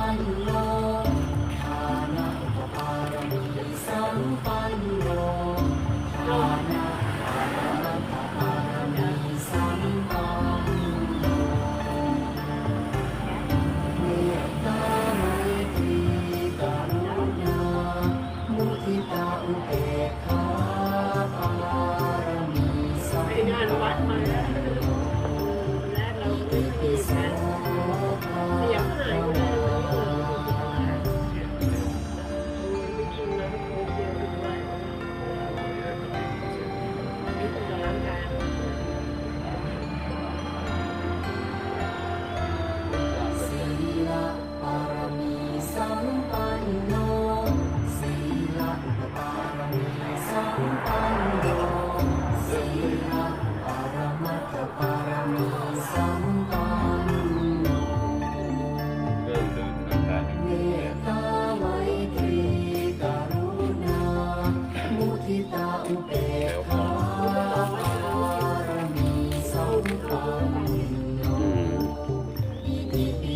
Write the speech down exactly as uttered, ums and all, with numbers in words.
Dāna upapāramī sampanno, dāna paramattha pāramī sampanno, mettā maitrī karuṇā muditā upekkhā pāramī sampanno, itipi so bhagavā. ส Sīla upapāramī sampanno, sīla upapāramī sampanno, sīla paramattha pāramī sampanno, mettā maitrī karuṇā muditā upekkhā pāramī sampanno, itipi